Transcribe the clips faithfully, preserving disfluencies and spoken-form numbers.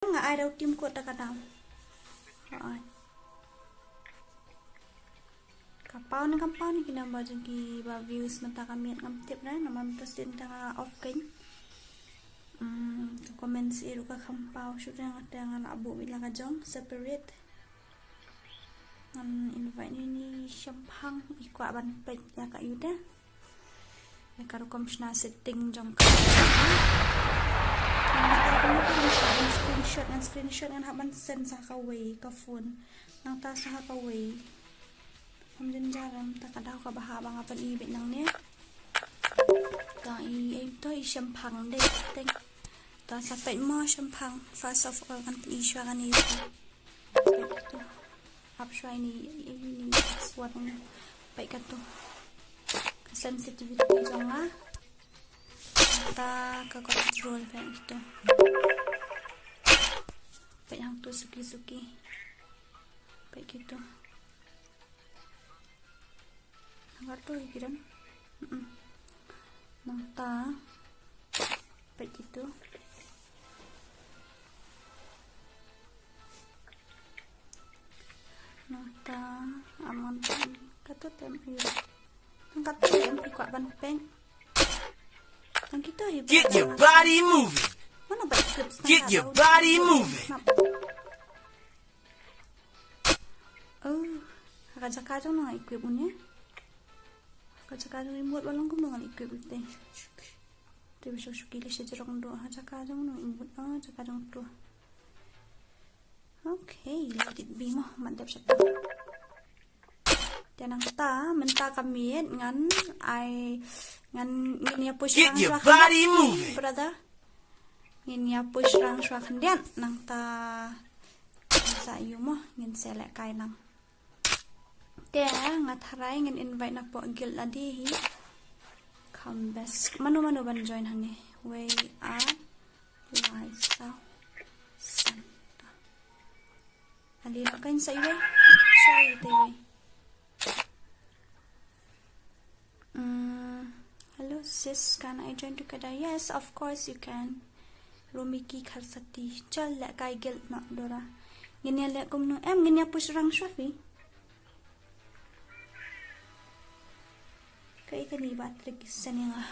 Nga ai da u tim kot da ka dang. Ai. Ka paw ne kam paw ne ki number jong ki ba views mynta ka miet ngam tip re, namar mynta sien ta nga off kein. Hmm, ka comment si ruh ka kam paw shu dang ta nga la buh bit la ka jong separate. Ngan invite ni ni Shemphang i kwah ban peit ïa ka ïu te. Ïa ka rukom shna setting jong ka. Ngan screenshot, ngan screenshot ngan hap ban send sa kawei ka phone. Nangta sa kawei. Ym jynjar em, ta ka daw ka ba hap ba nga pyni beit nangne. Ta i, i to i Shemphang de setting. Ta sa peit mo Shemphang. First of all ngan pyni shuwa kane. Peit kito. Hap shuwa ini, ini password ni. Peit kato. Ka sensitivity jong nga. Ta ka control peit kito. Peit hangto suki suki. Peit kito. Nangta to hi kiran. Mm-mm. Nangta. Peit kito. Nangta. Amon. Kato tem ayu. Nang kato tem i kwah ban peit. Nang kito hi. Get your body moving. Mana ba equip. Get your body moving. Oh, ha ka jaka jong no nga equip un ïa. Ha ka jaka jong remote ba long kumno ngan equip te. Te ba shu shuki lei sha jrong doh ha jaka jong no remote, ah, jaka jong to. Okay, let it be mo, mat dep sha to. Te nangta mynta ka miet ngan ai, ngan, ngin ïa push rang shuwa khyndiat, brother. Ngin ïa push rang shuwa khyndiat nangta. Sa ïu mo, ngin sa lehkai nang. Te nga tharai ngin invite na poh guild lade hi. Kham best. Mano mano ban join hangne. Wei ar lai saw san. Ali la kain sa iwei. Sa iwei te iwei. Mm, hello sis, can I join together? Yes, of course you can. Rumiki Kharsati. Chal lehkai guild noh Dora. Ngin ïa leh kumno? Em, ngin ïa push rang shuwa phi. Kaei kane ba trick sending ah.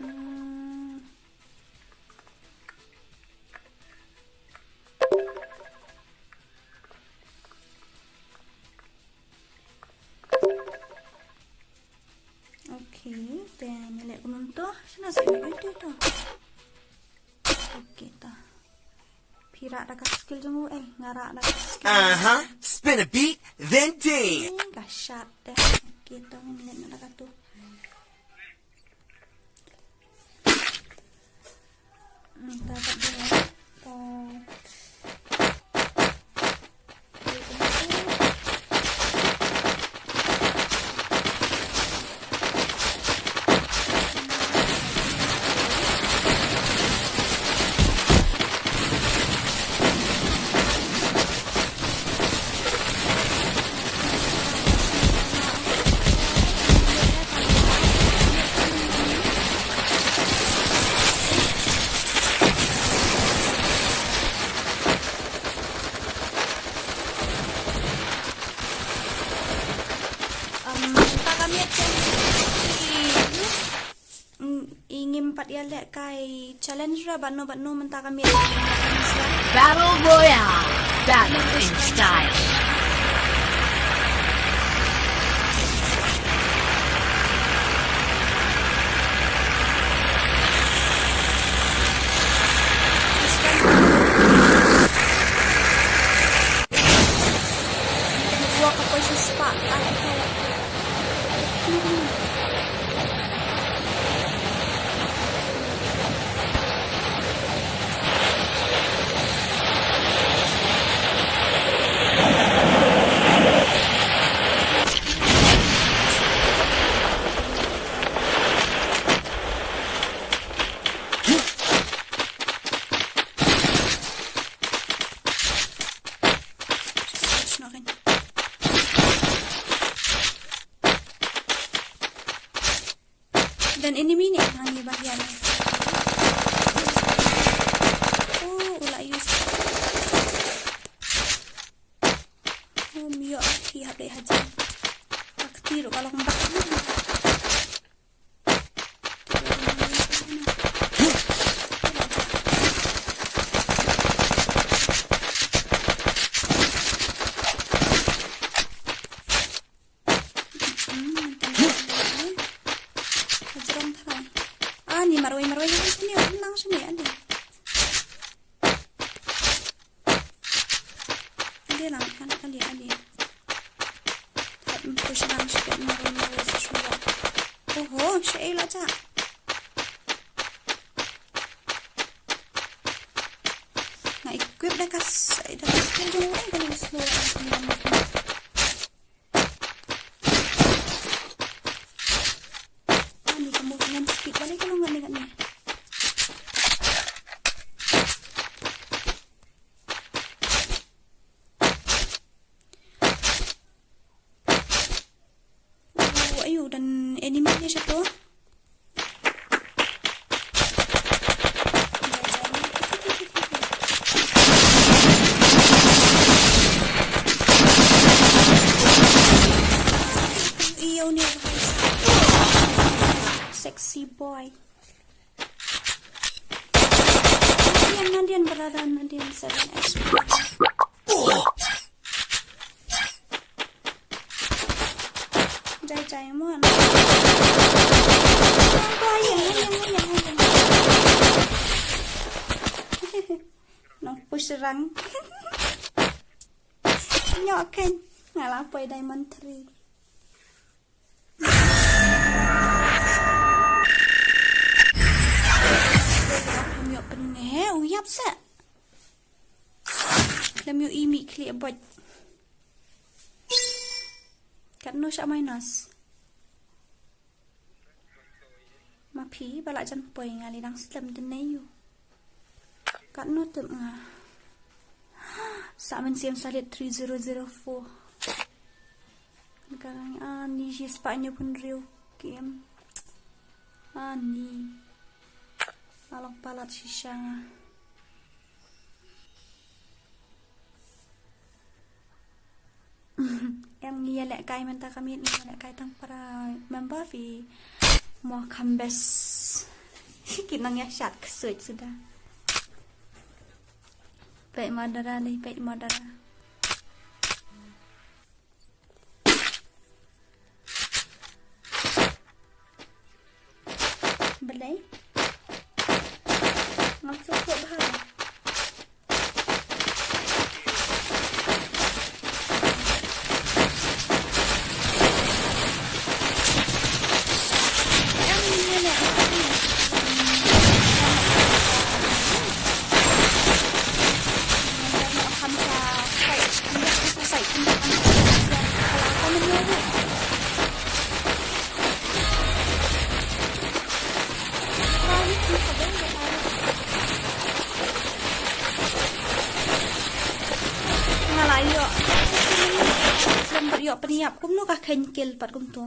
Hmm. Okay, te ngi leh kumno to? Shano sa ïoh ïa to? Okay, ta. Phi rah da ka skill jong u, eh, nga rah da ka skill. Uh-huh. Spin a beat, then dance. Eh, ka shot deh. Okay, to ngin leh na da ka tu. Hmm, ta ta deh. Ta. Um, ta ka miet kan i, i ngim pat ïa leh kai challenge ra bad no bad no mynta ka miet. Battle Royale, battle in style. Ani marwei marwei, ani, ani lang sini, ani. Ani lang, ani, ani, ani. Hap push lang sikit, marwei marwei sa shuwa. Oho, sha ei la cha. Nga equip da ka s-, da ka skill jong nga, da ka slow. Ani ka movement speed balei ka long kane kane. Oh, ayu, don enemy ne shato. Iyo ni. Sexy boy. Nadian, Nadian, brother, Nadian, seven X. Jai, jai, mon. Nong push rang. Nyok ken. Nga la poi diamond three. Lem ïoh pyneh, u ïap sa. Lem ïoh i mih khlieh bot. Katno sha minus. Ma phi ba la jan poi, nga li dang slem de ne yu. Katno tip nga. Sa mynsiem sa liat three zero zero four. Ka rang ani shi spah hynñiew phew hynriew kim. Ani. Nga long palat shisha nga. Em, ngi ïalehkai mynta ka miet, ngi ïalehkai tang para member, phi mo kham best. Ki nang ïa shat ksuid suda. Peit mardara dei, peit mardara. Balei? Ngam suk bha. Nga la ïoh. Lem bad ïoh pynïap kumno ka khein kill pat kumto.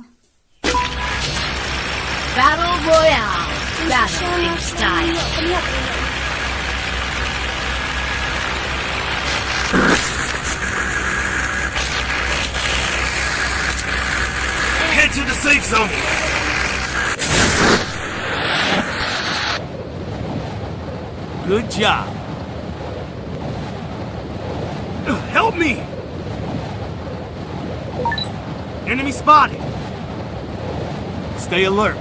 Battle Royale. Battle each time. Head to the safe zone. Good job. Help me! Enemy spotted. Stay alert.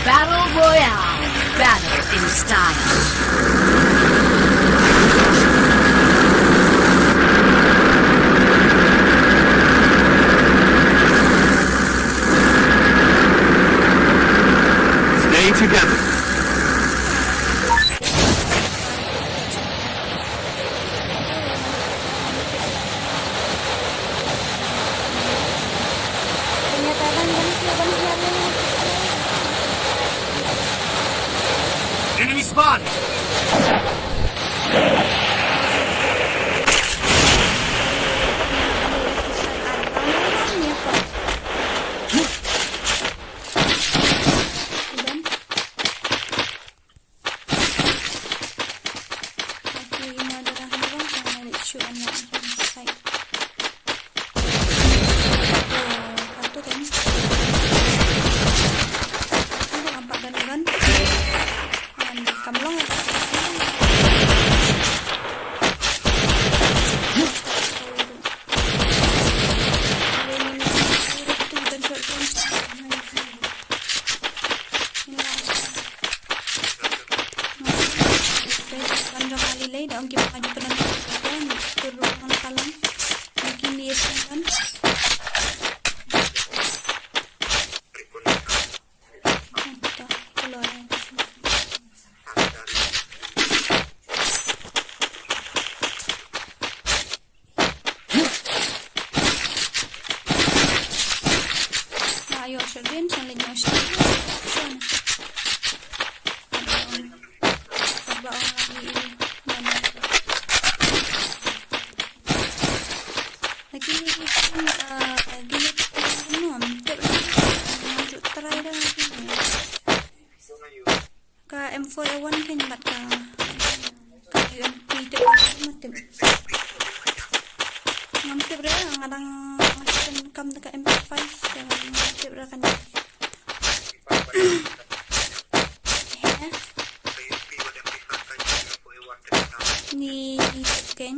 Battle Royale. Battle in style. Stay together. Enemy spotted. Ayo, Sherwin, challenge mo, Sherwin. Ba ong lagi ini. Lagi ini, ah, gini, no, tip, try dah lagi ni. Ka M four A one kan bad ka, ka U M P tip, ma tip. Ngam tip re, nga dang ngan kam da ka M P five, da ngam tip re kan. He? Ni tip kan.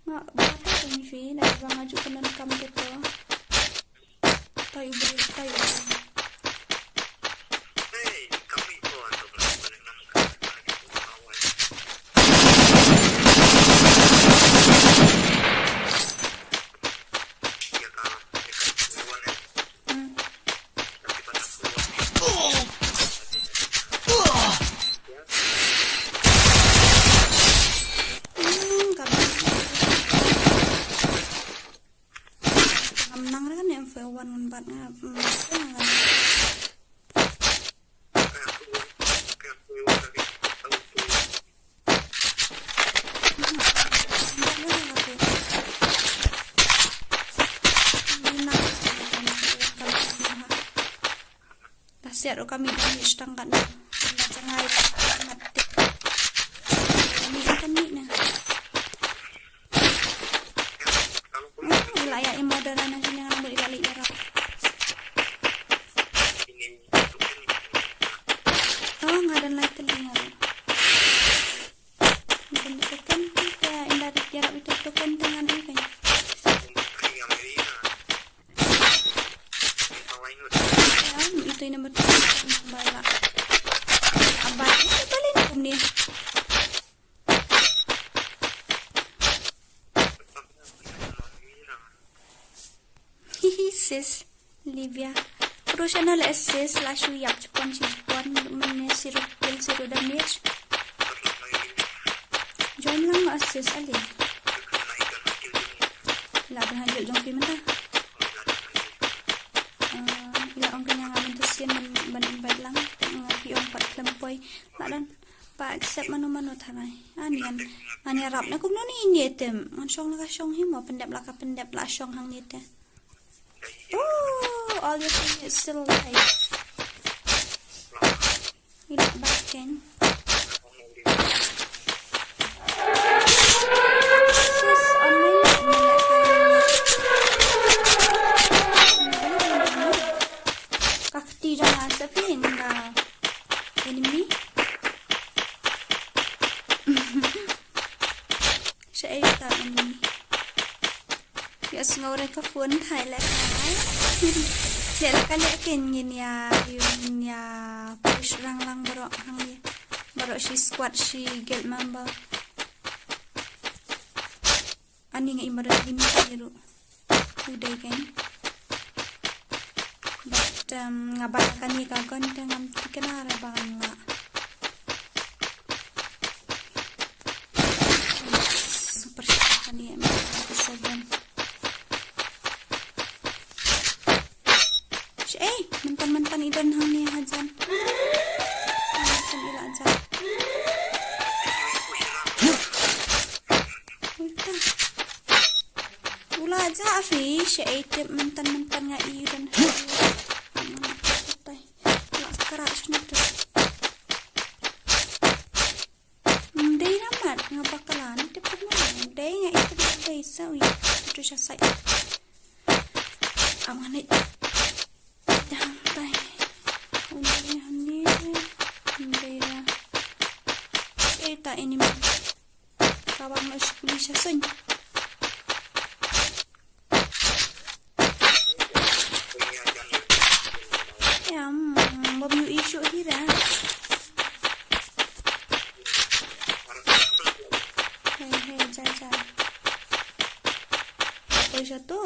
Nga ba ta kan fi, da ba nga ju kan kam tip to. Tayo, bro, tayo. Hmm. Hmm, ka ba. Ngam nang re kan M four A one ngan bat nga. Hmm, ngan. Da siat ruh ka mih da mih shtang kat na. Na jngai mat tip. Mih kan mih na. Hmm, ila ïa i model na jin yang rambut ila lih ïa rap. Oh, nga don lai tylli nga ruh. Nga don token te ynda ïarap ito token te ngan ïa ka. Ito i number two. Bala. Abai, ito bala ni kumni. Hihi, sis Livia. Pro channel assist la shu ïap chpon chi chpon, mynne zero kill, zero damage. Join lang ma assist ali. La da hanjut jong phi mynta. Ah, Ila ong kane nga mynta sien ban, ban invite lang. Te nga ki ong pat khlem poi. La don. Ba accept mano mano tharai. Ani ngan, ani rap na kumno ni ini etem. Ngan shong la ka shong hi mo, pyndep la ka pyndep, la shong hangne te. Oh, all your family is still alive. Ila ba ken. Sis, online na, online na. Ka kti jong nga sa phi nga enemy. Shaei ta enemy. Ïa sngew re ka phone thai leh ka. Leh la ka leh ken ngin ïa, ngin ïa push rang lang baroh hangne. Baroh shi squad shi guild member. Ani nga i baroh lim ni ruh. U dei ken. But, um, nga ba kane ka gun te ngam thikna re ba ngan nga. Super shot kane M seven. Shaei, mynta mynta i don hangne hajan. Mynta i la jan. Uta. U la jah phi, shaei tip mynta mynta nga i don. Aman, tai. La kara shna tu. Dei na mat nga bakala ni tip kumno. Dei nga i tip dei sa wi. Tu sha sai. Aman ni. Dang tai. Uni ni. Dei na. Shaei ta ini. Ka bang na shukli sha suin. Em, bam yu i shu hi ra. Hey, hey, jai, jai. Apa satu?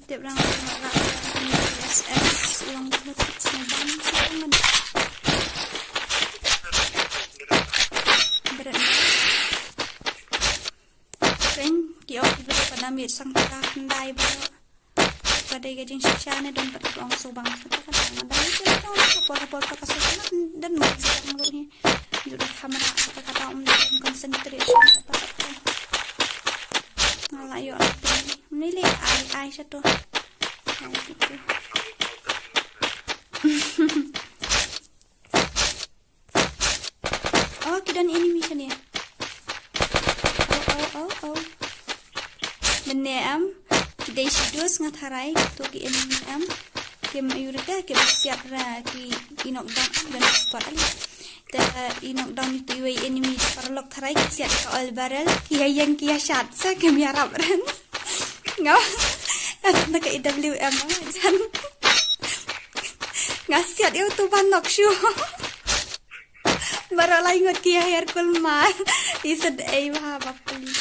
Tip rang rang S S ulang dua tip sembang sembang. Berat. Kren ki ok ki berat pada mit sang taka handai ba. Ka dei ka jingshisha ne don pat ka ong subang. Kata kata nga dang ite ka ong ka por ka por ka sur ka don mo subang ruh hi. Ju da camera kata kata um don concentration kata kata. Nga la ïoh ate. Mili ai ai sha to. Ai tu tu. Oh, ki don enemy shane. Oh, oh, oh, oh. Mynne em, ki dei shi dos nga tharai, to ki enemy em. Kim ayu rita, kim siat ra, ki i knockdown em, don squad ali. Te i knockdown itu iwei enemy, paralok tharai, ki siat ka oil barrel, ki ïa ïeng ki ïa shot, sa kim ïarap ren. Nga, nga na ka E W M, nga jan. Nga siat ïa utu ban knock shu. Baroh lai ngut ki hair kulmar. Isad ei bha bapli.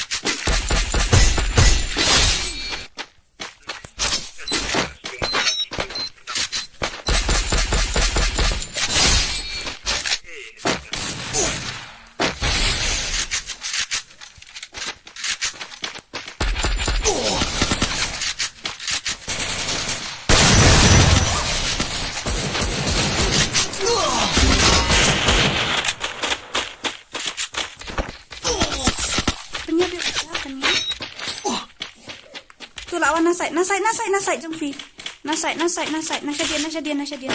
Pynïap ïa ka, pynïap. Tu la wan na side, na side, na side, na side jong phi. Na side, na side, na side, na shadien, na shadien, na shadien.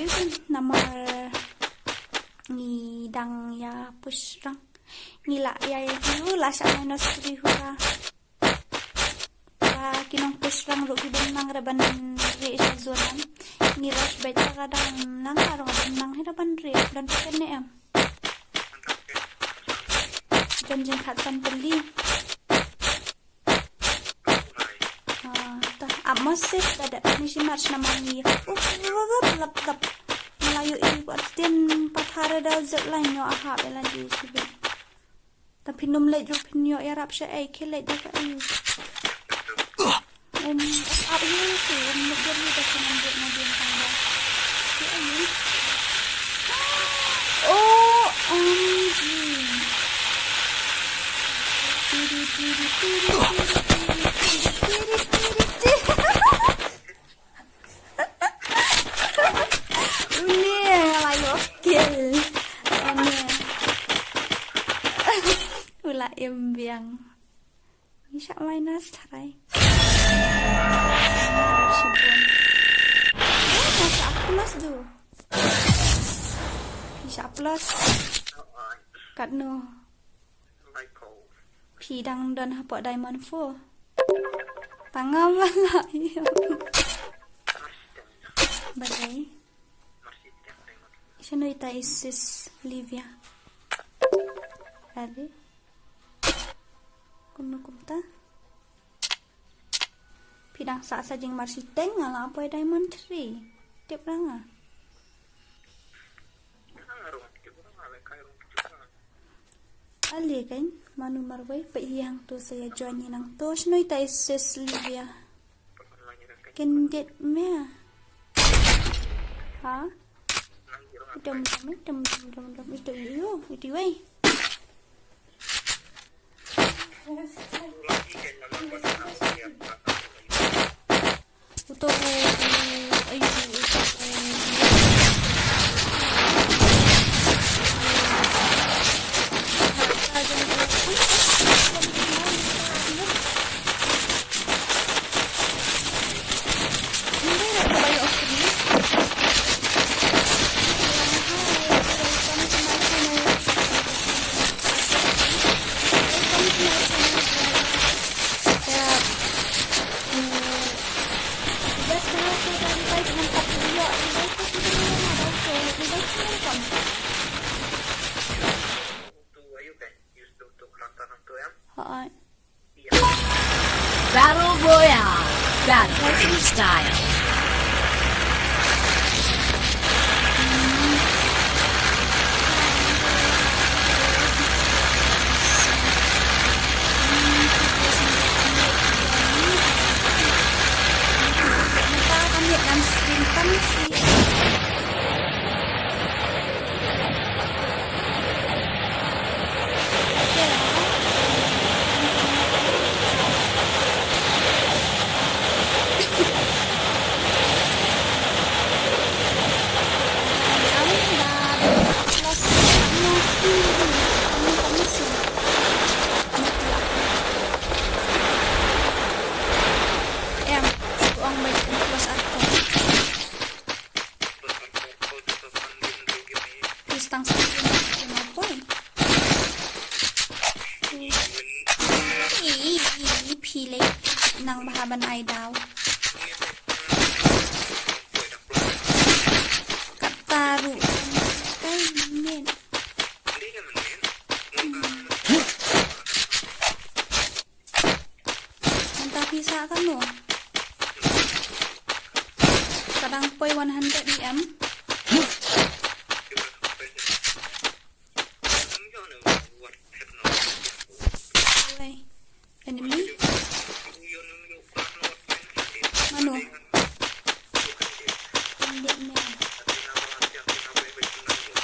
ïohi namar ngi dang ïa push rang. Ngi la ïa ïa la sha minus three hura. Ba ki nong push rang ruh ki bym nang re ban rieh sha zone. Ngi rush beit ka dang nang ka ruh ban nang hi da ban rieh ban peken ne em. Ban jingkhat san tylli. Ah, ta ap mos sih, ta da ni shi mar sna ma ngi. Uh, lap lap. Melayu i buat tin pathar da zet la nyo aha bela di shi bit. Ta phin ym leit ruh phin ïoh ïarap sha ei, khie leit da ka ei. Um, ap hi ki, um, nuk dur hi da phin ym dur na din tang da. Ki ei. O M G. Tiri, tiri, tiri. Une nga la ïoh kill. Une. U la im biang. Ngi shah minus tharai. Shibun. Oh, nga shah plus du. Ngi shah plus. Katno. Phi dang don hapoh Diamond four. Tang nga ma la ïoh. Balei? Shano ita i sis Livia? Ade. Kumno kumta? Phi dang sah sa jingmar shiteng, nga la poi Diamond three. Tip ra nga. Ale kan, manu marwei, peit hi hangto sa ïa join hi nangto, shano ita i sis Livia. Candidate me. Ha? Dum, dum, dum, dum, dum, dum, ito, iyo, ito, wei. Uto, ayu, uto. Tang sa phi na poi. I, i, i, phi lei nang bha ban ai daw. Kata ruh kai men. Mynta phi sah katno? Ka dang poi one hundred E M. Wei. Enemy. Mano? Pynbeh me.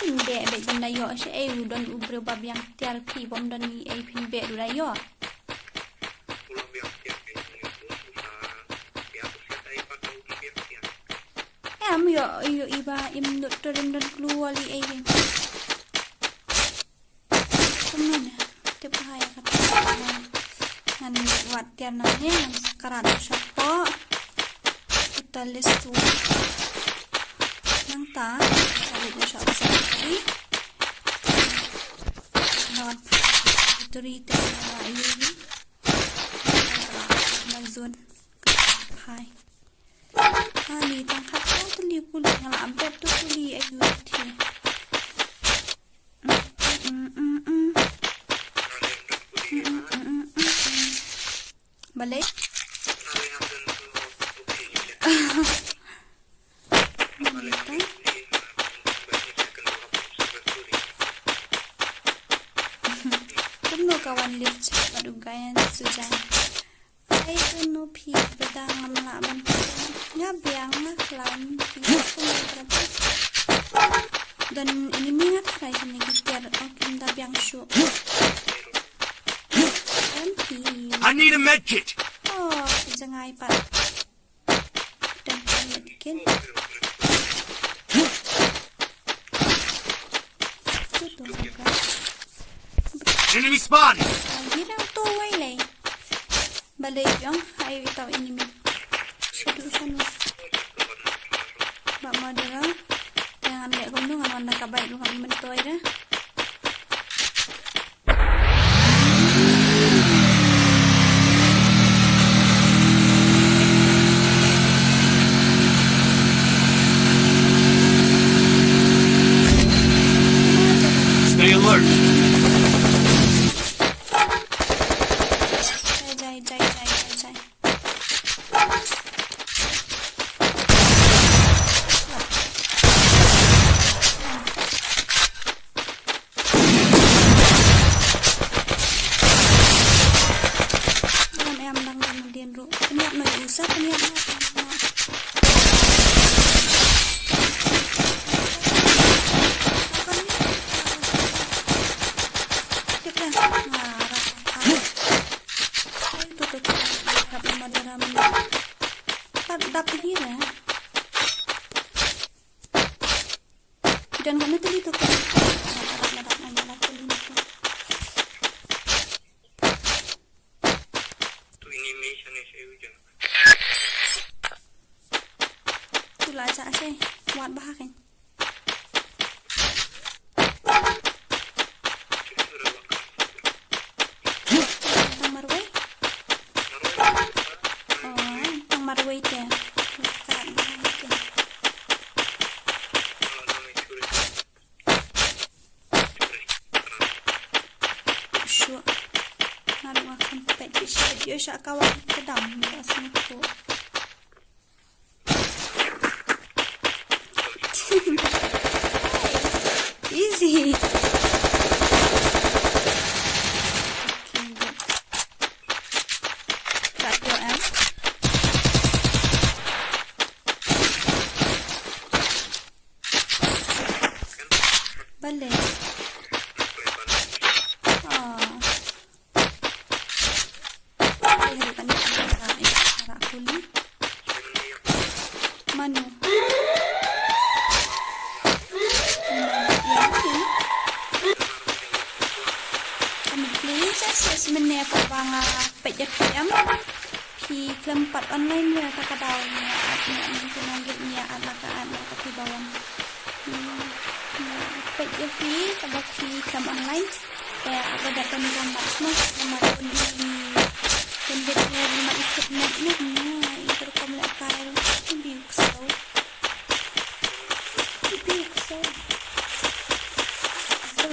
Pynbeh beit ban da ïoh sha ei u don u briew ba biang tiar phi bym don ei pynbeh du da ïoh. Em ïoh ïoh iba im nud to rim don klua li ei ken. Kumno ne? Tip bha ïa kata. Ngan leit wad tiar nangne, ngan sa krat shapoh. Uta list tu. Nangta, sa leit shapoh sa leit. Ngan wad turi te la ïohi. Ngan zon. Hai. Ani tang khat sa tu li kuli, nga la ambet tu kuli ayu thi. Mm, mm, mm, mm. Mm, mm, mm, mm, mm. Balei? Balei tang? Kumno ka wan lift bad u Gayan Sujan. Ai tu no phi beda ngam lah ban. Nga biang nga khlaiñ phi kumno ka. Don enemy nga tharai sini ki tiar, oh, kim da biang shuh. Em phi. I need a med kit. Oh, phi jngai pat. Don phi med kit. Tu tu ka. Enemy spotted. Ah, girang tu wai lei. Balei biang, ai wi tau enemy. Shaduh shanu. Ba murderer. Te ngan leh kumno, ngan wan da ka bike ruh ngam i myntoi da. Stay alert. Jai, jai, jai, jai, jai, jai. Em, em, dang, dang, dang, dang, dang. Pynïap noh, usah pynïap noh. Tip dah. Nga rak. Ai, tu, tu, tu. Dap nama dara mana. Dap, dap lagi dah. Don kano tylli to ka. Ladak, ladak, ladak, ladak, tylli to. Tu la ja se, wat bha kan. Tang marwei? Oh, tang marwei te. Shuh. Nga ruh nga khlem peit shuh video sha ka wan ka dam ka sngewthuh. Easy. Okay, good. Got your amp. Balei? Ah. Balei haduh kane ka jaka ïa ka kuli? Mano? Mano ïa? Kane please, sis, mynne pat ba nga peit ïa phi em. Phi khlem pat online ïa ka ka daw ïa at ïa at mynta nang git ïa at la ka at la ka phi ba wan. Hmm, ïa. Peit ïa phi, kaba phi khlem online. Te aba da pynjam mat snoh, namar pynjam pynjam pynjam mat ikut mat mat mat. Ikut kam leh kai. Biu ksew. Biu ksew. So.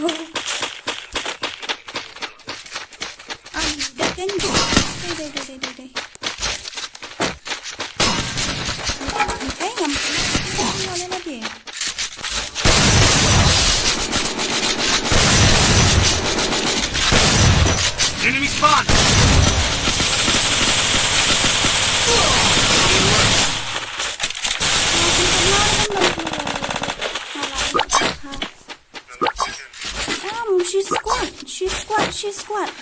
Ai, da ken. Dei, dei, dei, dei, dei. Ai, ngam. Ngam leh lagi. Enemy spawn! Um, she squad, she squad, she squad.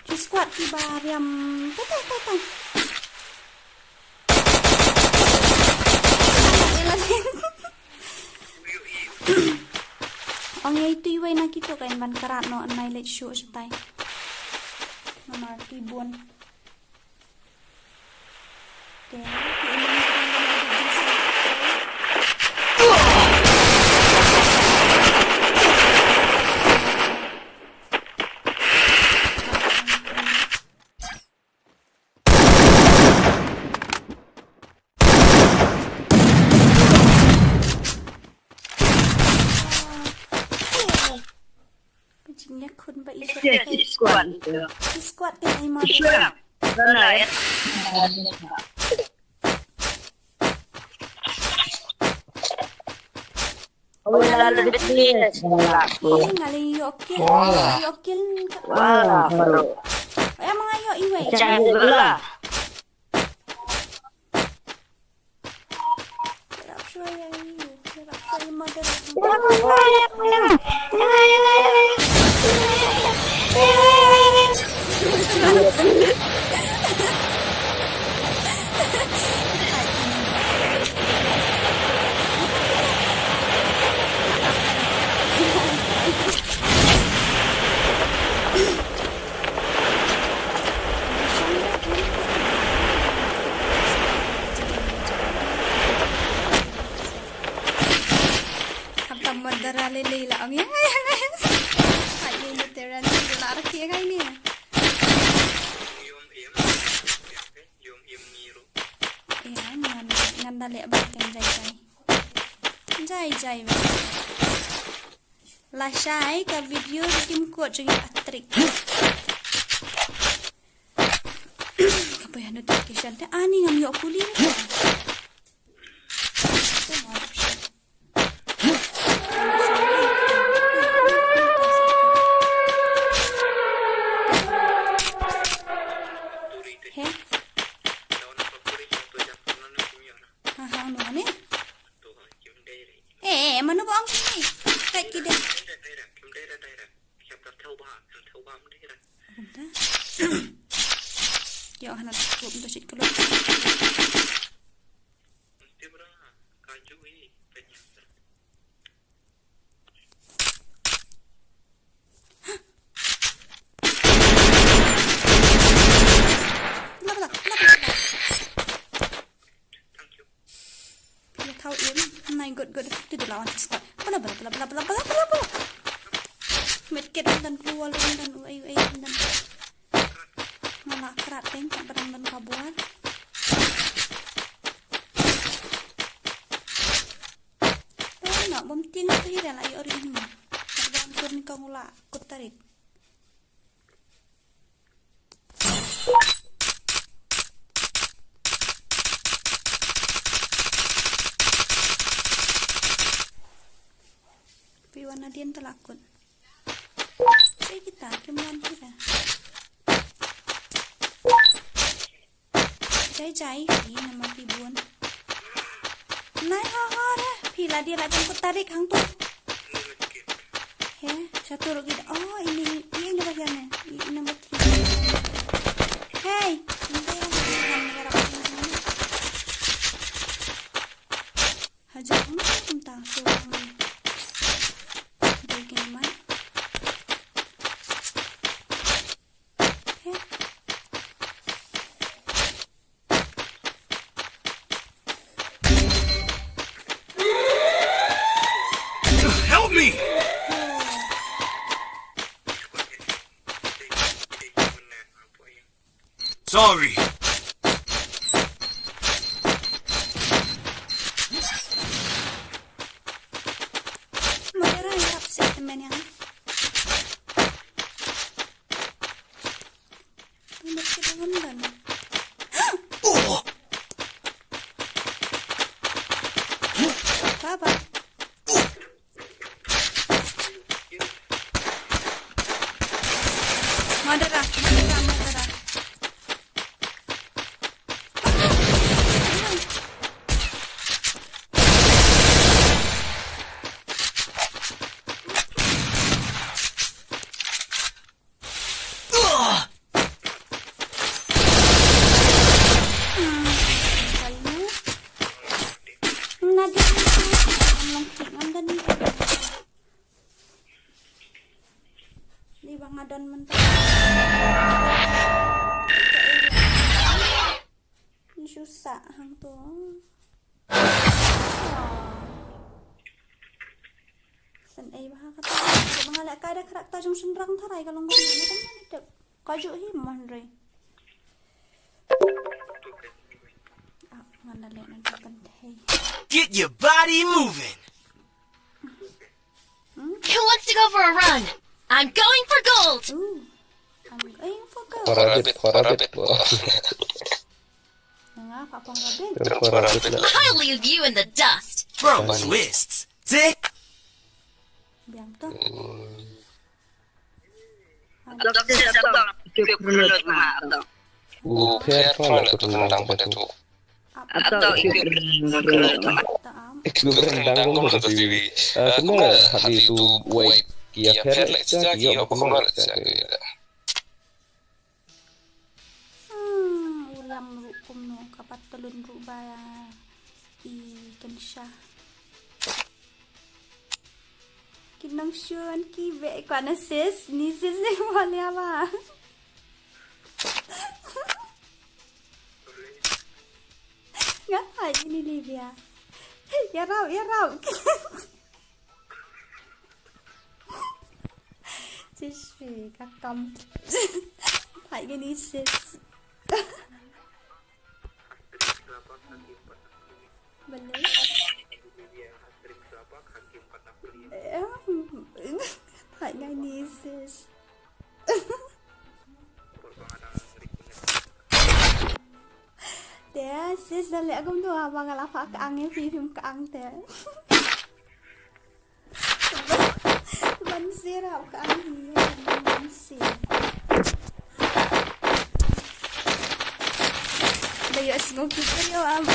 She squad ki ba riam. Tai, tai, tai, tai. Ong ïa itu iwei na kito kan ban krat noh, annihilate shuh shatai. Namar ki bun. Ka jingïakhun ba i squad. Ïa, i squad. I squad te ai ma. Sure. Sana ya. Wala, wala, wala. Ih, nga la ïoh kill. Wala. Ïoh kill. Wala, bro. Ai ma nga ïoh iwei. Jangan dulu lah. Khamtam mardar lei lei la ong ïa nga, ïa nga. Ai ïa ni Terran ni la rakhe ïa nga ni. Ïa ngan, ngan da leh ba kan jai jai. Jai jai ba. Lashai ka video kim kut jong i Patrick. Ka poi ha notification te ani ngam ïoh puli. He? Ha ha, no ne? Eh, mano ba ong kine? Kat kide. Kumta. Ïa hana tup tu shit kelok. Bla, bla, bla, bla, bla. Phi ïa thaw im, nai got got, tu tu lawan squad. Bla bla bla bla bla bla bla bla. Medkit ym don, keluar ym don, uei uei ym don. Nga la krat teng, kat ba dang don ka bor. Pynnoh bym tieng tu hi da la ïoh ri hima. Kat ba dang kur ni ka ngula kut tarik. Phi wan nadien te la kut. Phi kita kim wan kita. Jai jai phi namar phi bun. Nai ha ha re phi la dei la jong kut tarik hangtu. He, satu rugi. Oh, ini, ini yang di bawah ne. Ini number three. Hey, ini yang di bawah ne. Hajar mana kumta tu. Dei kini mai. He. Ori. Murder, ïarap seh tymmen ïa nga. Tymmen seh tymmen. Oh! Baba. Murder, murder, murder. Ni ba nga don mynta. Ni shu sah hangto. San ei ba ha kata. Ba nga leh kai da karakter jong shynrang tharai ka long kumne, ne kumne ne tep. Ka ju hi mon re. Ah, nga la leh na ka kan thei. Get your body moving. Who wants to go for a run? I'm going for gold. Ooh, I'm going for gold. For a bit, for a bit. Nga ka pang ka bit. For a bit lah. I'll leave you in the dust. Bronze wrists. Tick. Biang to. Tok sisa tok, cukup perlu mak tok. U pher pher la tu tendang pada tu. Tok cukup perlu mak tok. Cukup perlu mak tok tu. Kena hati tu wai kia pher la sejak kia ba kumar sejak. Hmm, u Liam ruh kumno, ka pat tylun ruh ba i Kensha. Ki nongshun ki beh kwah na sis, ni sis ni mo lia ba. Nga thait ini Livia. Ïarap, ïarap. Sis, ka kam. Thait ini sis. Balei? Em, thait ngai ni sis. Te sis da leh kumno ba nga la phah ka ang ïa phi, phim ka ang te. Ban sir ap ka ang hi, ban sir. Ba ïoh sngew ki ïoh am.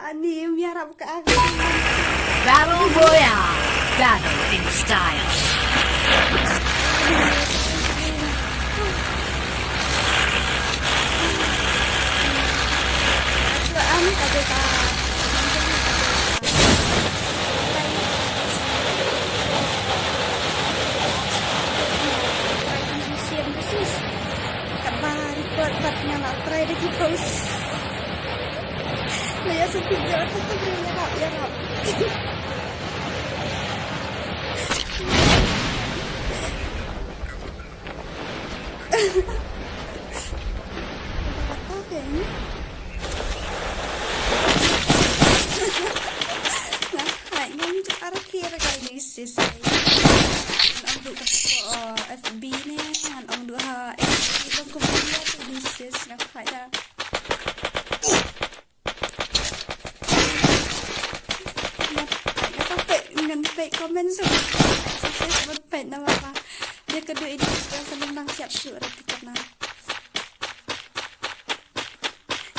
Ani, em ïarap ka ang. Battle Royale. Battle in style. Ka ang ka dei ka. Ka ba record pat nga la try da ki post. Nga ïa sngewthuh ïa ka, ka briew ïarap, ïarap. Nga hide, ngam ju ar ki ra ka ini sis. Ngan ong duh ka, uh, F B ne, ngan ong duh ha F B ba kum ïa ka ini sis, nga hide da. Ngan peit, ngan peit comment shuh. Sis, ngan peit namar ba dei ka duh ini sis ka nang siap shuh ra tiket na.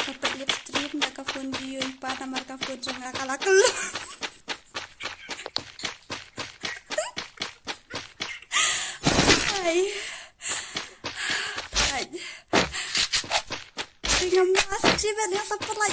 Nga peit live stream da ka phone jong i pa namar ka phone jong nga ka la kloi. Ai.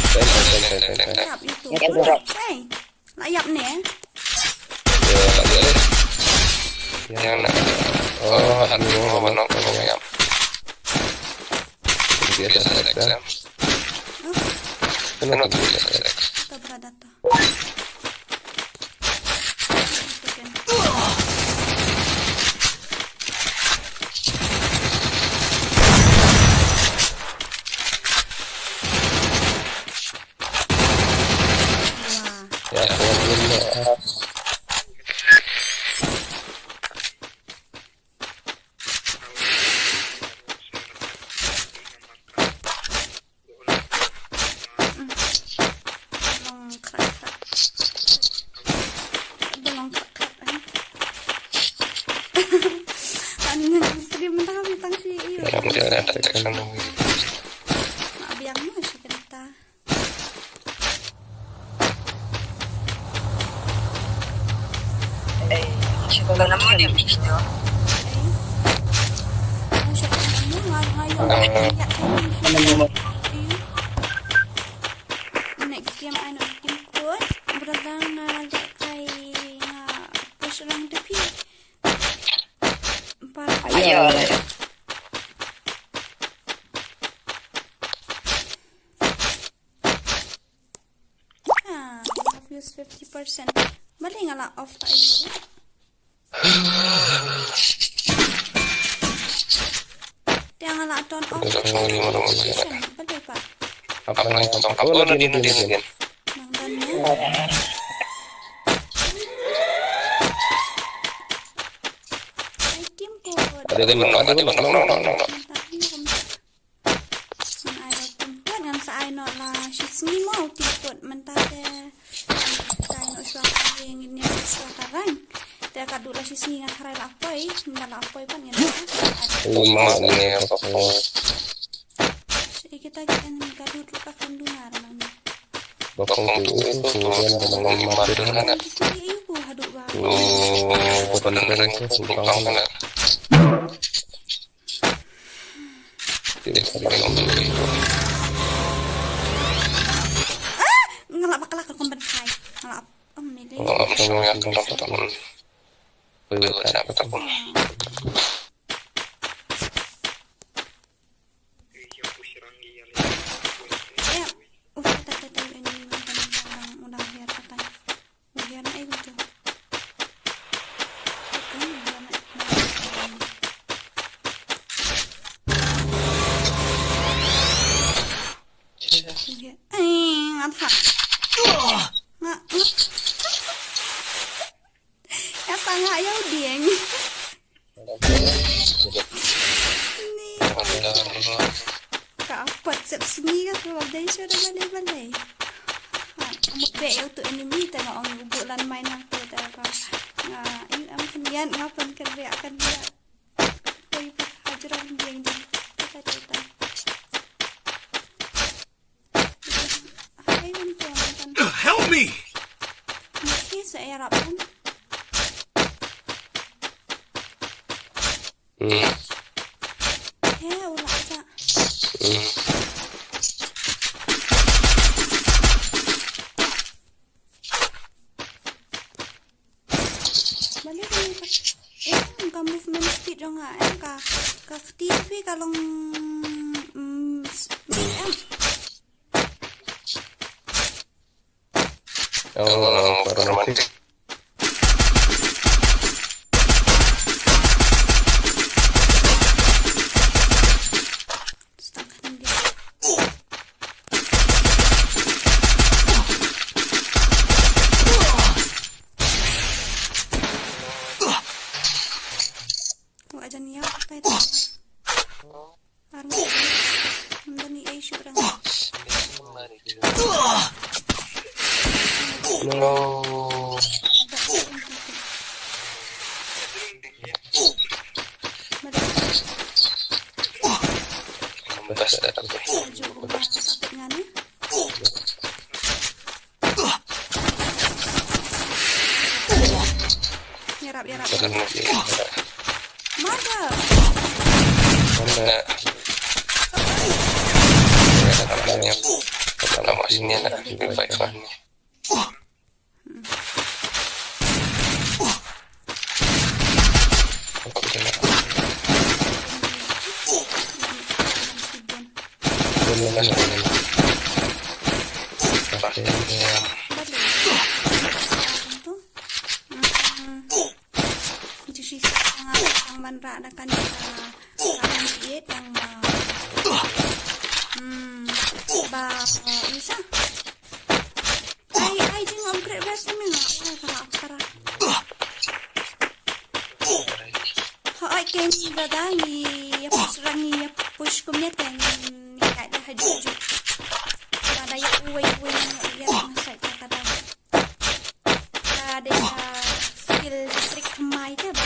Ïap ïa tu. Hey. La ïap ne. Ïa, la ïap ne. Ïa na. Oh, han ni mo, mo, mo, mo, ïap. Biasa exam. Kenapa biasa exam? Kita berada tuh. Biang mo shi kynta. Next game ai no team code. Brother nga leh kai nga push lang de phi. Ayo. Ah, I have used fifty percent. Balei nga la off ta ayo? Te nga la turn off. Balei pa? Apa yang tong apa lo din din din. Nang dan ya. Ai team code. Ada din ada din. Ngan ai la team code ngan sa ai noh la shi sngi mo team code mynta te. Ka ai noh shuwa ka ïing ne shuwa ka rank. Te ka duh la shi sngi nga tharai la poi, mynta la poi pat ngan. Uma ne apa ko. Shi kita kita ni ka duh tu ka kan dunar nang. Bakong tu tu tu dan bakong mati dengan. Ki ki ayu ku haduh ba. Oh, bukan rank tu simpang sana. Ah! Nga la bakla ka kumban kai. Nga la, oh, mili. Oh, sama yang tu dapat aku. Aku tak dapat aku. Ai, nga tha. Nga, nga. Nga tha nga ïa u dieng. Ni. Ka pat sep sngi ka tu dei shu da balei balei. Ha, mut be ïa u tu enemy te nga ong u buh lan mai nang tu te ka. Nga, ïa am kan ïa nga pan kan ria kan ria. Oi, pa, hajrong dieng dieng. Tata, tata. Hai, kan tuan, kan. Help me! Mesti saya rapun. Hmm. He, ulah aja. Hmm. Balei ka, eh, ka movement speed jong nga, eh, ka, ka kti phi ka long, mm, s-, em. Oh, romantic. Stuck in there. Wa jan ïa, kai ta. Ar ngi. Ym don i ei shuh rang. No. Basta. Yarap, yarap. Mother. Mana? Nama sini nak revive lah. Ban rah da kane ka, ka iet yang ba, hmm, ba, isa. Ai, ai jing upgrade vest ni nga. Ai, para, para. Ha, ai ken dada ngi ïa push rang ngi ïa push kum ïa teng ngi ka da ha ju ju. Dada ïa uwei uwei ngi ïa masai ka dada. Ka dei ka skill trick thymmai te ba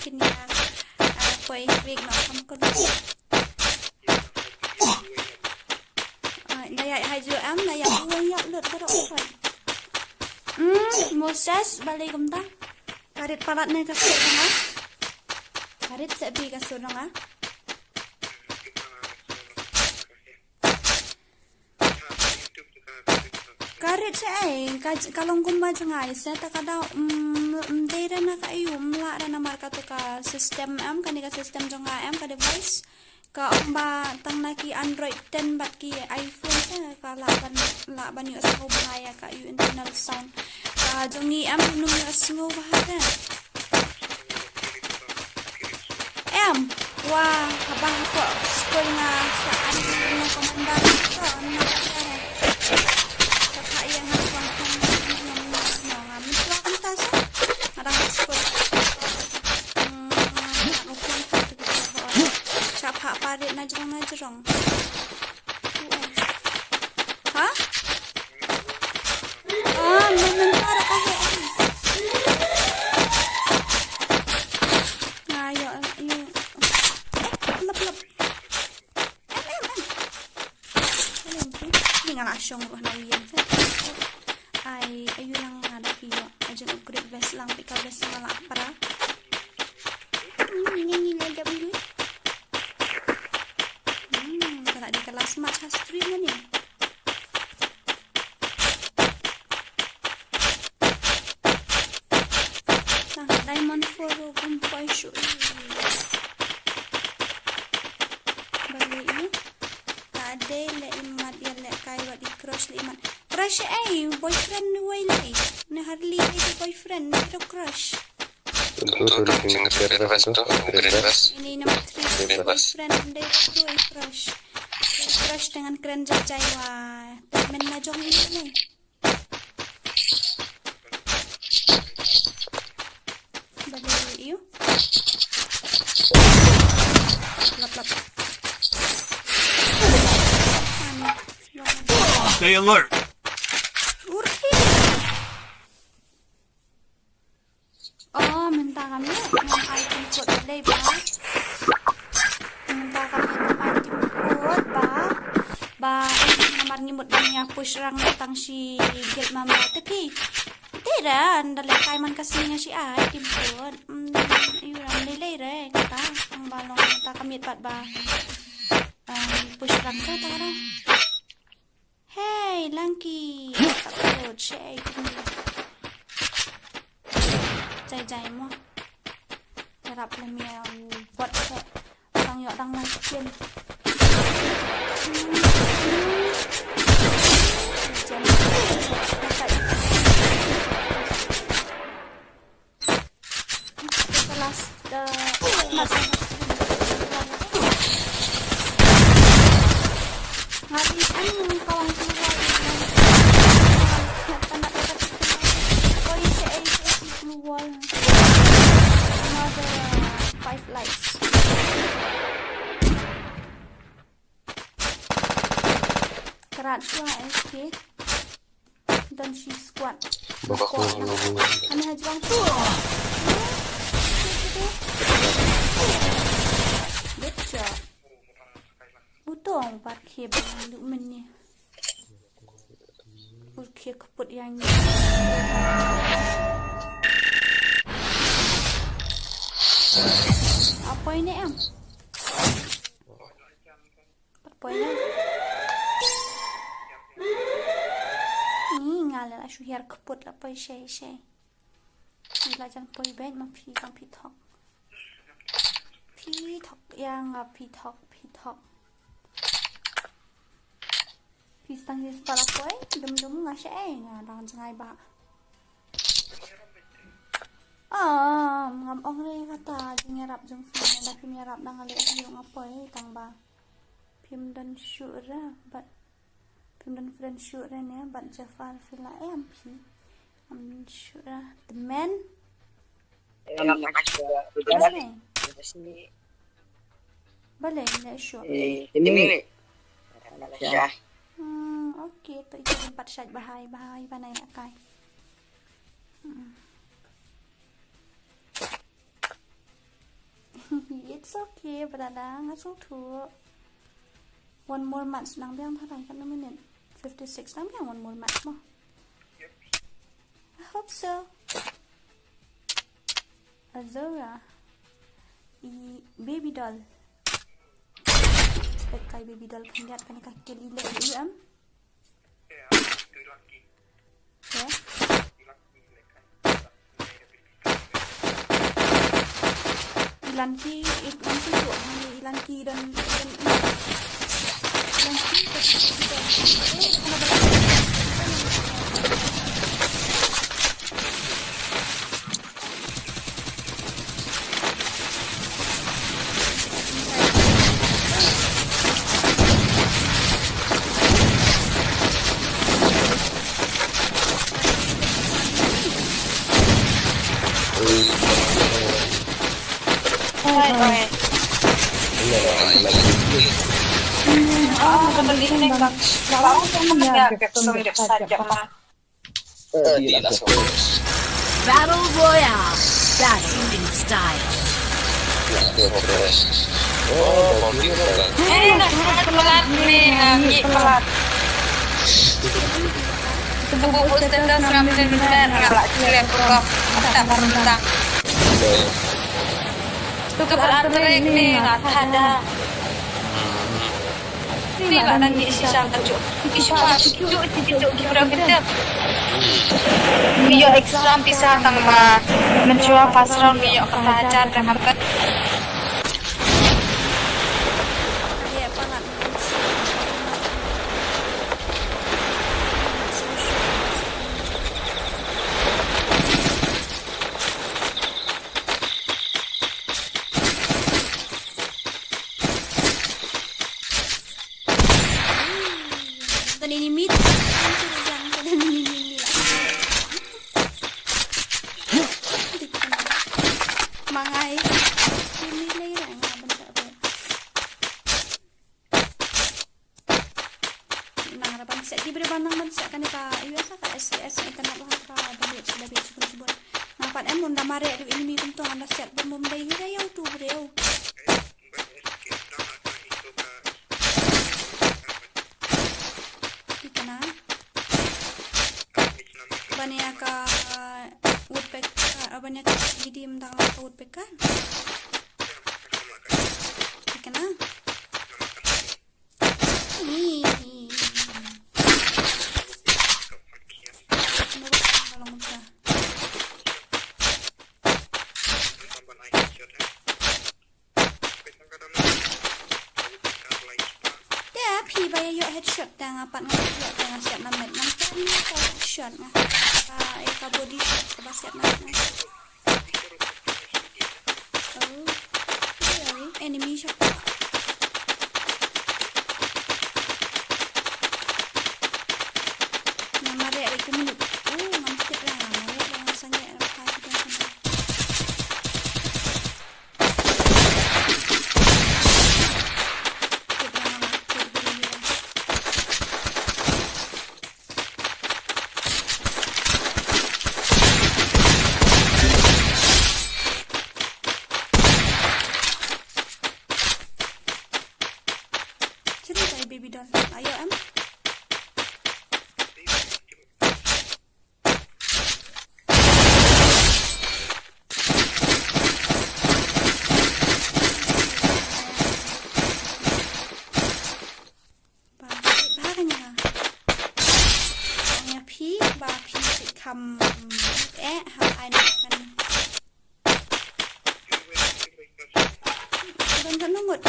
kin ïa, ah, poi ring noh kham kut. Ah, na ïa ha ju am, na ïa u ïa lut ka dok poi. Hmm, Moses, balei kumta? Ka rit palat ne ka sur nga. Ka rit se bi ka sur nga. Ka rit sha ei, ka, ka long kumba jngai, sa ta ka dau, mm, mm, dei re na ka ïu, mm, la re namar kato ka system em, kane ka system jong nga em, ka device. Ka ong ba tang na ki Android ten bad ki iPhone te, ka lah ban, lah ban ïohsngew bha ïa ka ïu internal sound. Ka jong ngi em, ym ïohsngew bha re. Em, wa, haba hapoh skul nga sa ai skul nga commander ko, nga sa ai. Sa pha ïa nga kwang kwang nga nga nga nga nga mynta kumta sa. Nga dang skul. Hmm, nga kwang kwang tu tu tu. Sa pha parit na jrong na jrong. Ha? Ah, men men para ka he. Ayo, ayo. Eh, lep lep. Em, em, em. Ayo, ni nga la shong ruh na wiang. Ai, ayo lang nga da phi yo. Ayo upgrade vest lang, pika vest nga la para. Ni ni ni ni ni. Hmm, ka la dei ka last match ha stream ne. Tang Diamond four ruh kum poi shuh. Balei ïa? Ta dei leh imat ïa leh kai wat i crush leh imat. Crush ei, boyfriend ne wei lei. Ne Harley ei boyfriend, ne to crush. Ini number three, boyfriend, dei to crush. Crush dengan kren jai jai wa. Treatment na jong ini ni. Balik you. Lap lap. Stay alert. Urhi. Oh, mynta ka miet ngam ai tim kut balei ba. Mynta ka miet ngam ai tim kut ba. Ba, eh, namar ngi mut ban ïa push rang tang shi guild member te phi. Te da, ynda lehkai man ka sngi nga shi ai tim kut. Hmm, ïa rang lei lei re, kata. Tang ba long mynta ka miet pat ba. Um, push rang ka ta da. Hey, Lanky. Takut, shake. Jai jai mo. Yarap le mi, um, bot se. Tang ïoh dang lai chen. Chen. The last, the last match. Nga ri an ka wan keluar. Nga tak nak dapat itu. Koi se ai se keluar. Another five likes. Kerat shuwa S K. Don shi squad. Squad. Ani ha jrong tu. Good job. Butong bar khie bang du men ni. Bur khie keput yang ni. Apa ini em? Pat poi la. Ni nga la shu hiar kput la poi shei shei. Ni la jan poi beit ma phi kam phi thok. Phi thok ïa nga phi thok phi thok. Phi stang hi spa la poi dum dum nga shei nga dang jngai ba. Ah, ngam ong re kata jingïarap jong phi, da phim ïarap da nga leh aïu nga poi tang ba phim don shuh re bad phim don friend shuh re ne bad Jafar phi la em phi. Ngam don shuh re. Temen. Balei? Balei ne shuh? Hmm, okay, to ito pat shait bahai bahai banai akai. Hmm. It's okay, brother. Nga sngewthuh. One more match nang biang tharai katno minute? Fifty-six nang biang one more match mo. I hope so. Azura. I baby doll. Spek kai baby doll khyndiat kane ka kill i leh i em. Ilan ki, ilan ki tu, ilan ki dan, dan, ilan ki dan, Battle Royale. Battle in style. Ni ba tang ki shisha ka juk. Ki shisha ka juk, ki juk ki bra ki tep. Ngi ïoh extra pisa tang ba mynjur first round ngi ïoh kata hajar dirham. Lini mit. Ang tu jang ka dan lini mit. Mangai. Lini lei ra nga ban sa. Nang ra ban sa. Di bere ban nang ban sa kane ka U S ka S K S internet ha ka da bit da bit sukun sibun. Nga pat em mun da mare du enemy kumto nga da set bom bom dei hi da yau tu breu. Ikana. Bania ka woodpecker, bania ka gidim dang ka woodpecker. Ikana. Ih. Ano ba ang kalong sa? Te phi ba ïa ïoh headshot da nga pat nga ïoh da nga siat na met nang kan ni ka headshot nga. Ka eh ka body shot ka ba siat na met nga. Oh. Enemy shot. Nga mareh ri ku minit. Oh, ngam tip ra nga mareh ra nga sangeh ra ka kita sana. Sini cari baby doll. Ayo em. Ba, ba ka nia. Ong ïa phi ba phi phi kham eh ha ai na kan. Don ka nungut.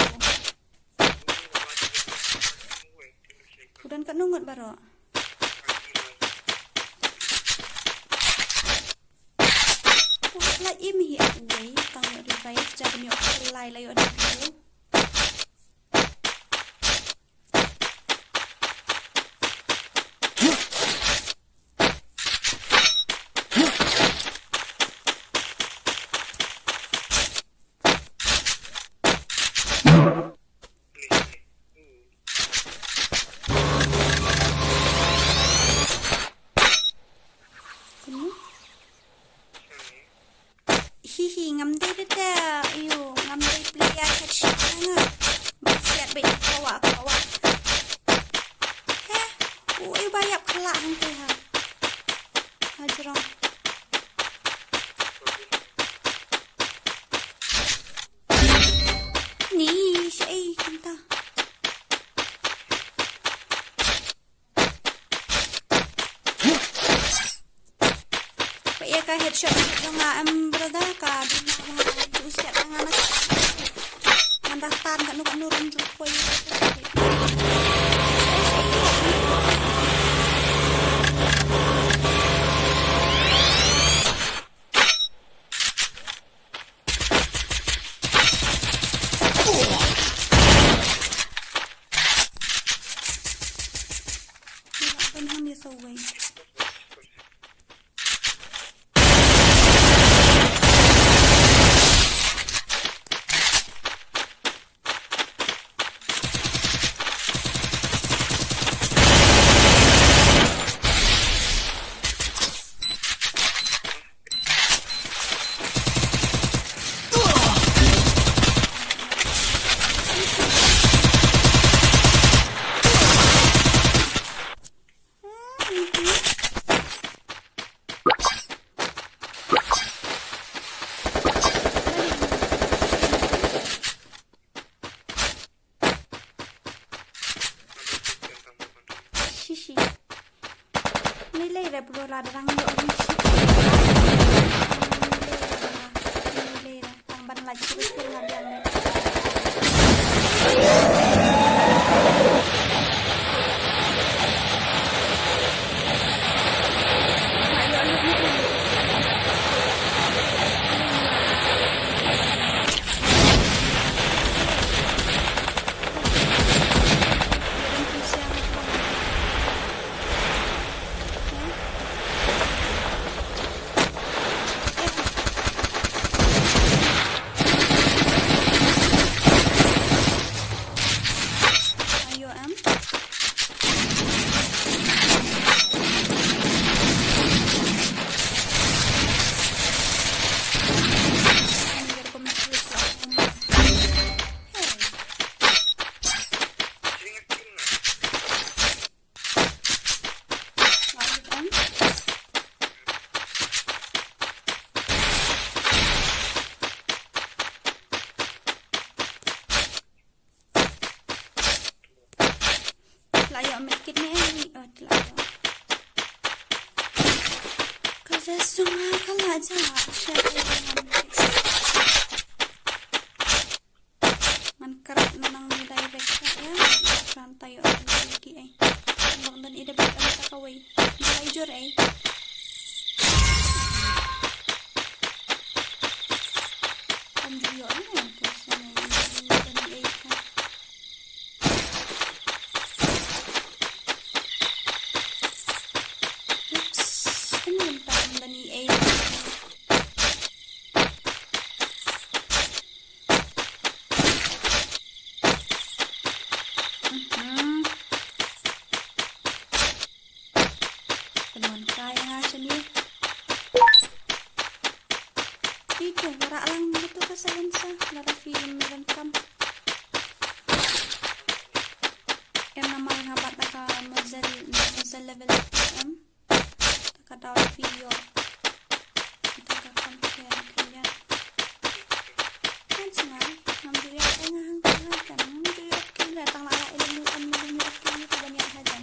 Don ka nungut baroh. Ku la im hi wei tang ïoh revive jab ïoh lai la ïoh di video. Kunu. Hihi, ngam dei bete, ayo, ngam dei player headshot nga. Ba siat ba kawa, kawa. He, u, u ba ïap khala hangte ha. Ha jrong. Ni, shi ei, kumta. Ba ïa ka headshot jong nga em brother ka duna ba tu siat nga na. Ngan da tan ka nuk nuk rum ju poi. Shishi. Ni lei re bro la dang yo ni shi. Ni lei re. Ni lei re. Tang ban la shi bro la dang re. Ayo medkit ne, eh, oh, telah ayo. Ka ja sung ha ka la ja. Sha ka la ngan. Ngan krap na nang ni dai bek ka ya. Tran tayo ni ki ai. Bang dan ida bek ka kawai. Dai jur ai. Kan jur yo ni. Terus ni dan ai ka. Oops, kan ym tam da ni ei. Mhm. Pynwan kai nga shane. Itu, warak lang gitu ka silencer, lada phi meron kam. Em namar nga bat da ka muzzle, muzzle level em. Da ka dau phi ïoh. Da ka compare khyndiat. Kan sngai, ngam ju ïoh ka nga hangta hajan, ngam ju ïoh ka nga tang la la ilum ilum ilum ïoh ka nga ka ban ïaid hajan.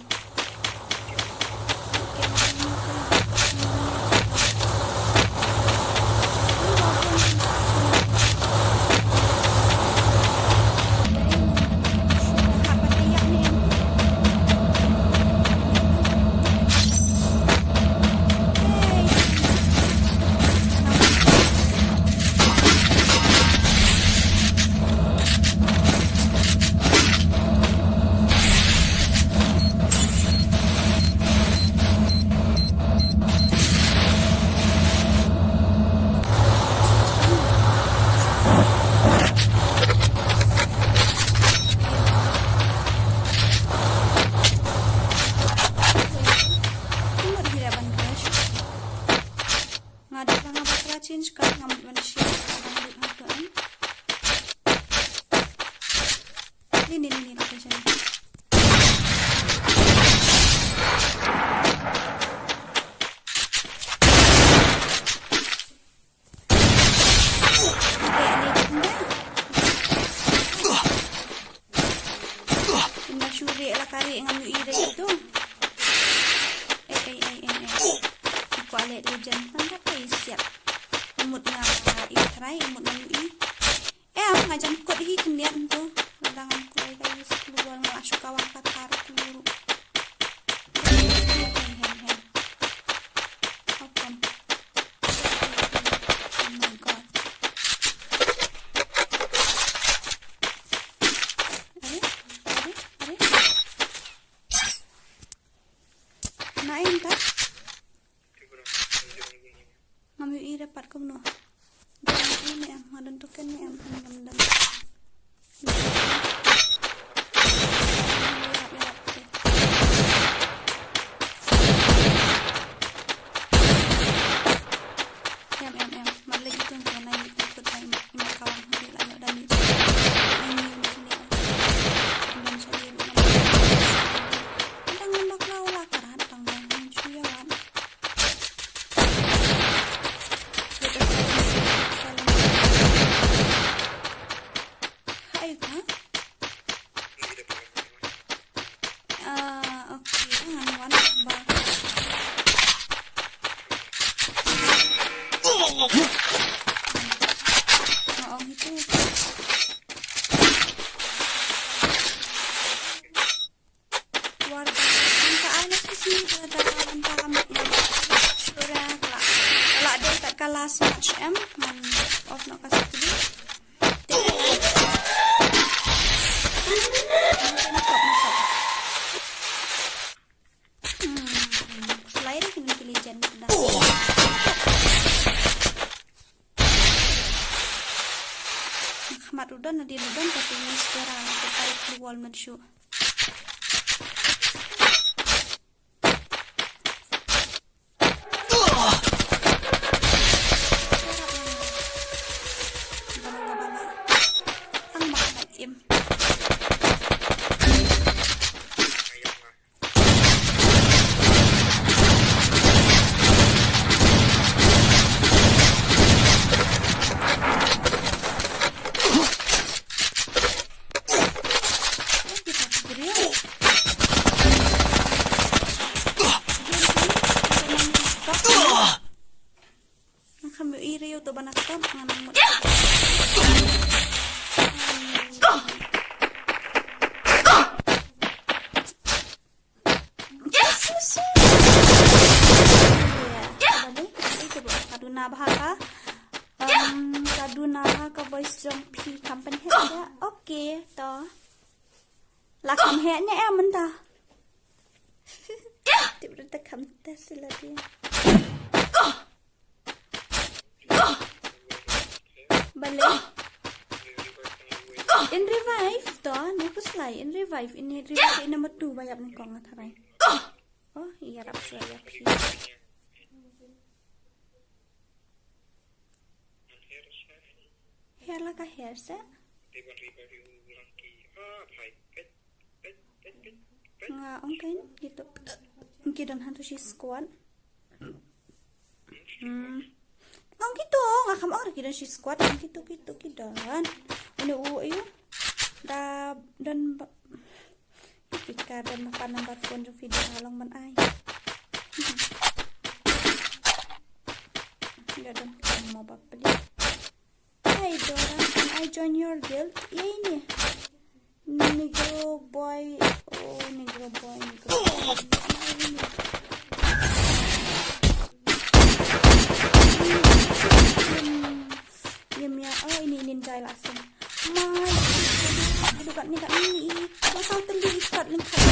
Nga dei ba nga ba kra change ka nga mut ban share ka dang lut hangto em. Ni ni ni ni location. Ynda shu rieh la ka rieh ngam ïohi rieh tu. Ei ei ei ei ei. Ki kwah leh legend tang ka pei siap. Mut nga i try mut ngam ïohi. Em nga jan kot hi khyndiat tu. Lada ngam kloi ka use klur nga la shu kawang ka thar klur. Hey hey hey. How come? Oh my God. Are? Are? Are? Na em ta? Ngam ïohi re pat kumno. Dang ïohi ne em, nga don token ne em, ngam don. Em em em, mat lei itu ngan ai ikut ai mat, mat kawang hadi la ïoh dami. Ini ini ini. Ngam shadi ngam. Dang ngam bakla wala karat dang dang ngam shu ïa wan. Hai ka? Ah, okay, ngan wan ba. Nga ong itu. War ba ngan ka ai na shisien ka da ngan ka ram na sura ka la. Ka la dei kat ka last match em ngan off na ka satu. Te ngan top na top. Hmm, slide kini kili jen da. Khmat u don na dia u don ka tu ni sura ka tai wall man shu. Boys jong phi kam pynheh ya. Okay, to. La kam heh ne em mynta. Tip ruh te kam te sila dia. Bale. In revive to, ne kuslai in revive, in revive in number two ba yap ni kong tharai. Oh, iya rap sua ya phi. Her la ka her se. Nga ong kain gitu. Ki don hantu shi squad. Hmm. Ong gitu, nga kam ong ki don shi squad, ong gitu, gitu, ki don. Ini u ayu. Da, don ba-, Pika don ba pan number phone jong phi da long ban ai. Da don mo ba pli. Hi Dora, can I join your guild? Yay ni. Negro boy, oh Negro boy, Negro boy. Yam ya, oh ini, ini jai langsung. Mai, aduh kat ni, kat ni, i, kau saw tendi i kat lengkap.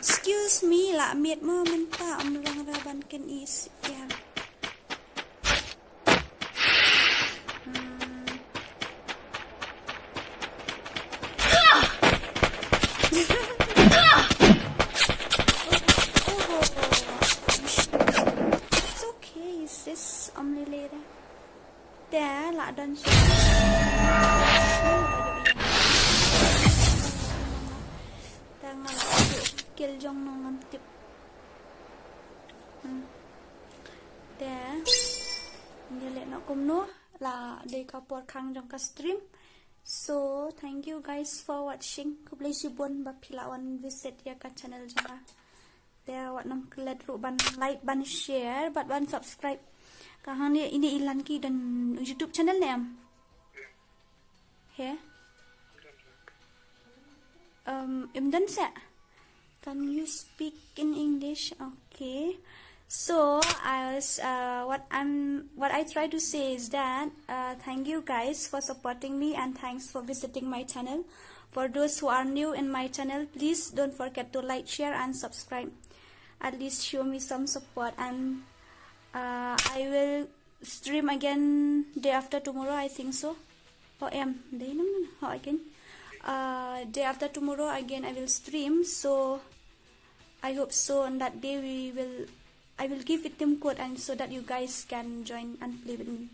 Excuse me, lah miet mo mynta, ym long ra ban kynnoh ïa. Hmm. It's okay, sis, ym lei lei re. Te la don shi. Te nga la kill jong no ngam tip. Hmm. Te ngi leh noh kumno, la dei ka por khang jong ka stream. So thank you guys for watching. Khublei shibun ba phi la wan visit ïa ka channel jong nga. Te wat nym klet ruh ban like, ban share, bad ban subscribe. Ka hangne ini i Lanki don YouTube channel ne em? He? Um, im don sa? Can you speak in English? Okay. So, I was, uh, what I'm, what I try to say is that, uh, thank you guys for supporting me and thanks for visiting my channel. For those who are new in my channel, please don't forget to like, share and subscribe. At least show me some support and, uh, I will stream again day after tomorrow, I think so. Oh, em, day nang, oh, again. Uh, day after tomorrow again I will stream. So I hope so on that day we will, I will give it team code and so that you guys can join and play with me.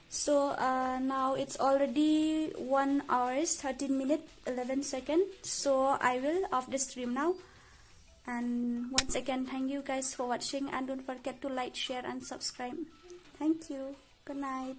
So, uh, now it's already one hours, thirteen minutes, eleven seconds. So I will off the stream now. And once again, thank you guys for watching and don't forget to like, share and subscribe. Thank you. Good night.